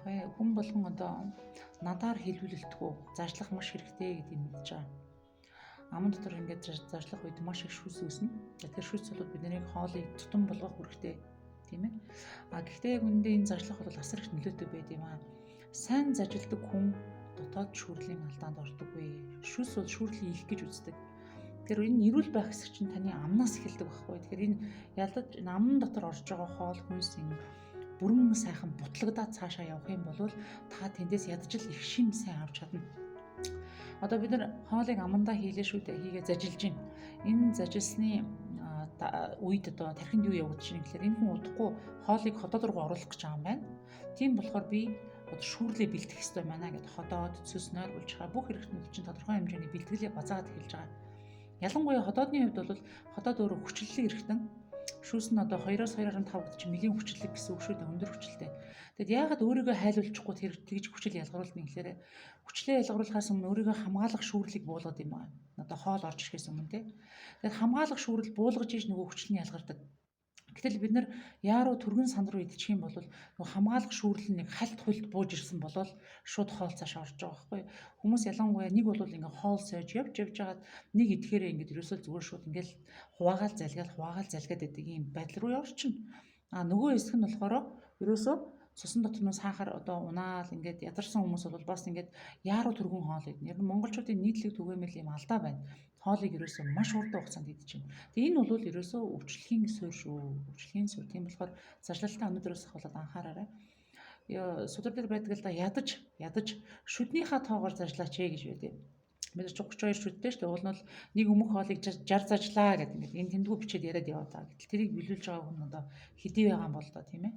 За яг хүн болгон одоо надаар хэлбэлэлтгүй зажлах маш хэрэгтэй гэдгийг мэдж байгаа. Аман дотор ингээд зажлах үед маш их шүс үүснэ. Тэгэхээр шүс бол бидний хоолыг тутам болгох үүрэгтэй, тийм ээ. А гэхдээ яг үүндээ энэ зажлах бол асар их нөлөөтэй байд юм аа. Сайн зажилдаг хүн дотоод шүүрлийн алдаанд ордоггүй. Шүс бол шүүрлийн их гэж үздэг. Тэгэхээр энэ эрүүл байх хэсэг чинь таны амнаас эхэлдэг байхгүй. Тэгэхээр энэ ялдаж аман дотор орж байгаа хоол хүнс энэ бүрэн сайхан бутлагдаад цаашаа явах юм бол та тэндээс ядаж л их шим сайн авч чадна. Одоо бид нар хоолыг амандаа хийлээ шүү дээ. Хийгээ зажилж байна. Энэ зажилсны үед одоо тархинд юу явагдаж байна гэхээр энэ хүн удахгүй хоолыг ходоод руу оруулах гэж байгаа юм байна. Тийм болохоор би одоо шүүрлээ бэлтгэх хэрэгтэй байна гэд ходоод, цөс, нойр булчирхай бүх хэрэгтнүүд чинь тодорхой хэмжээний бэлтгэлээ базаагаад эхэлж байгаа. Ялангуяа ходоодны хувьд бол ходоод өөрөө хүчлэлийг эрхтэн. Шүүс нь одоо 2-оос 2.5 гэдэг чинь нэлийн хүчлэг гэсэн үг шүү дээ, өндөр хүчлэлтэй. Тэгэд яагаад өөрийгөө хайлуулчихгүй тэр тэгж хүчил ялгаруулна гэхээр хүчлээ ялгаруулахаас өмнө өөрийгөө хамгаалах шүүрлийг буулгад юм байна. Одоо хоол орж ирэхээс өмнө те. Тэгэхээр хамгаалах шүүрэл буулгаж иж нөгөө хүчил нь ялгардаг. Гэтэл бид нар яаруу түргэн санд руу идчих юм бол нөгөө хамгаалах шүүрэл нэг хальт хулт бууж ирсэн болол шууд хоол цаашаа орж байгаа байхгүй. Хүмүүс ялангуяа нэг бол ингээ хоол сойж явж явж хагаад нэг идэхээрээ ингээд ерөөсөө зүгээр шууд ингээл хуваагаал залгаал хуваагаал залгаад байдаг юм байдал руу явчихна. А нөгөө хэсэг нь болохоор ерөөсөө цусан дотор нь сахар одоо унаал ингээд ядарсан хүмүүс бол бас ингээд яаруу түргэн хоол идэнэ. Ер нь монголчуудын нийтлэг түгээмэл юм алдаа байна. Хоолыг ерөөсөө маш хурдан хугацаанд идэж байна. Тэгээ энэ бол ерөөсөө өвчлөхийн суурь шүү. Өвчлөхийн суурь. Тийм болохоор зажлалтаа өнөөдрөөс ахуулаад анхаараарай. Судар дээр байдаг л да, ядаж ядаж шүднийхаа тоогоор зажлаач ээ гэж байдаг. Бид нар 32 шүдтэй шүү дээ. Уул нь бол нэг өмнөх хоолыг 60 зажлаа гэдэг ингээд энэ тэндгүү бичээд яриад яваа даа. Гэтэл тэрийг биелүүлж байгаа хүн одоо хэдий байгаа юм бол доо, тийм ээ.